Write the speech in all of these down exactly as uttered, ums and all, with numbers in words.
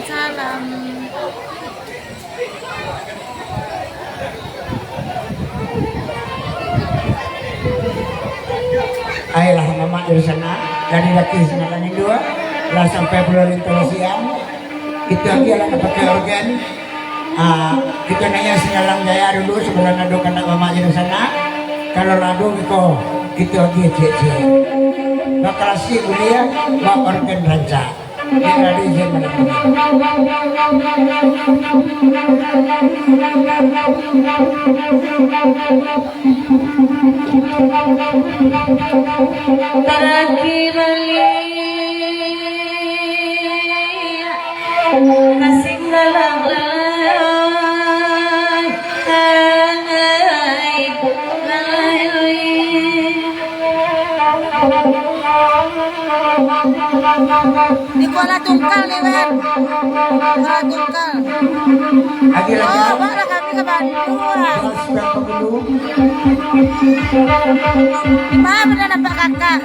Salam. Ayolah, mamak dari sana, dari laki sinalang indua, lah sampai pulo di Tolosiang. Itu lagi lah nak pakai organ. Ah, kita nanya sinalang jaya dulu, sebelum ado kanak mamak dari sana. Kalau lah ado, kita, kita lagi cek-cek. Bakal asik kuliah, bak organ rancak. Tarakhir baliak, kasih lalang-lalang. Di kuala tungkal ni, Ben. Kuala tungkal. Oh, bawa lah kami ka Bandung lah. Di mana bana nampak kakak?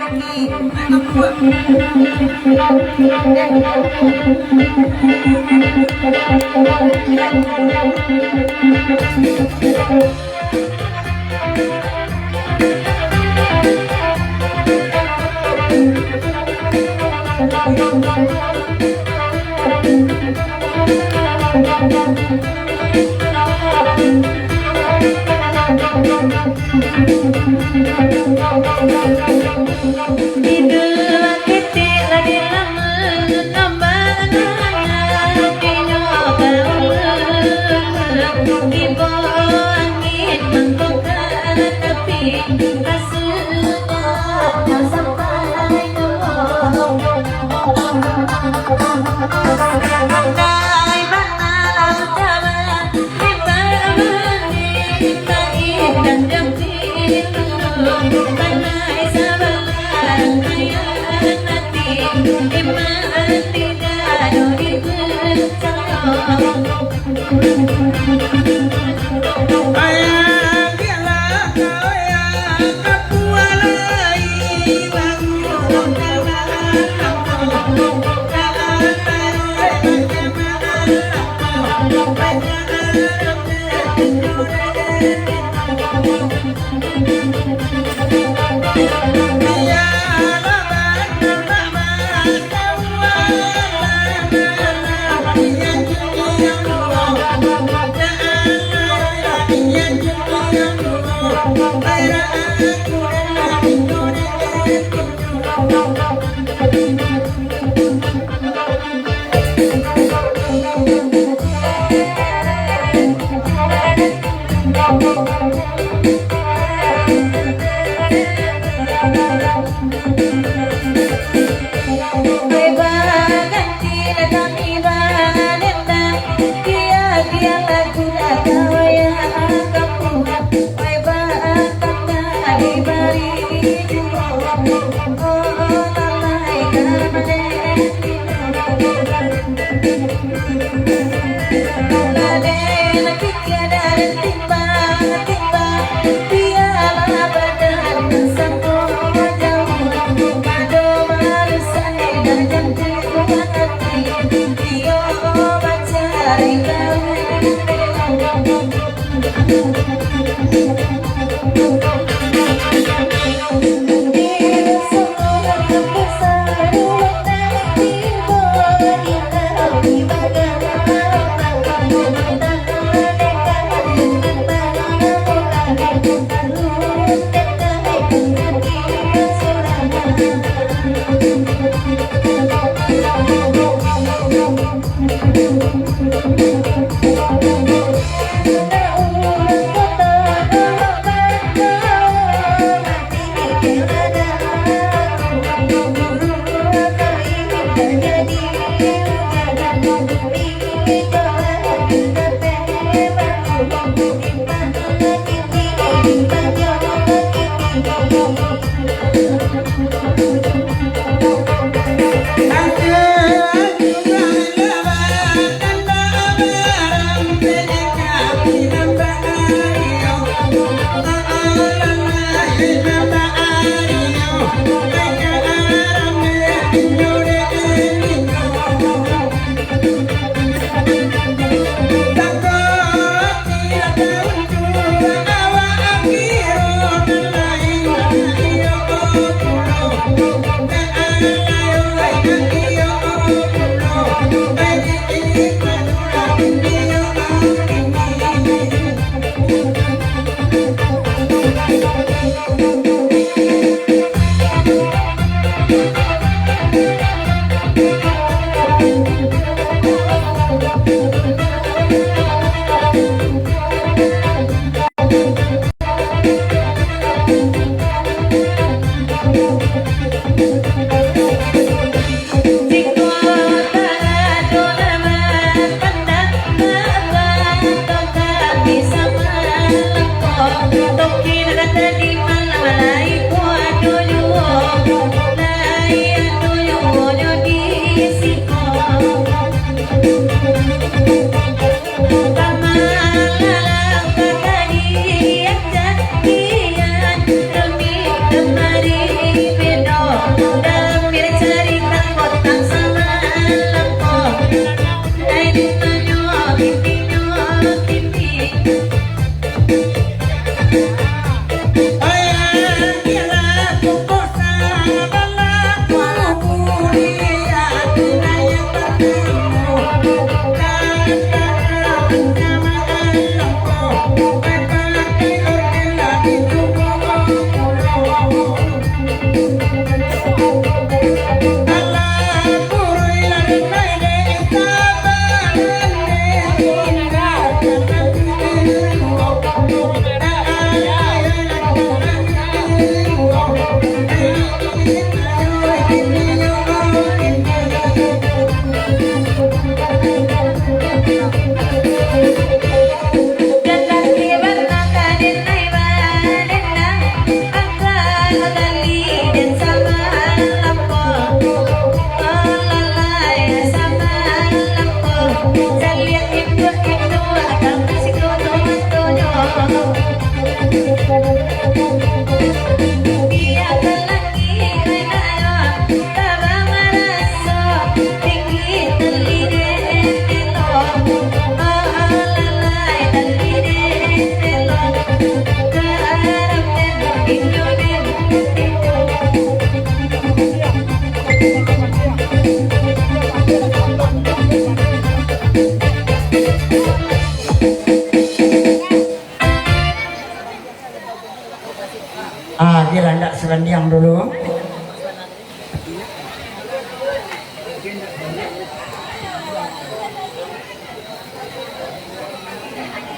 Ah, oke lah, ndak sabandiang dulu.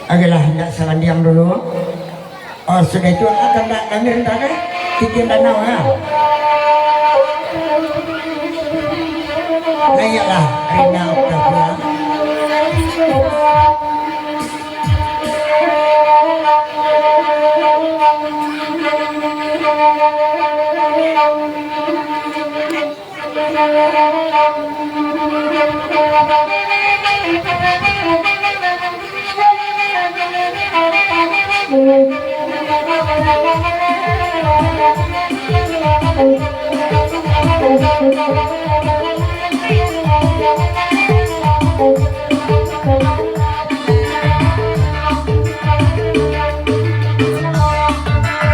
Oke lah, ndak sabandiang dulu. Oh, sudah itu akan ndak kami rentangkan titian danau, ya. Layaklah, Rina Octavia.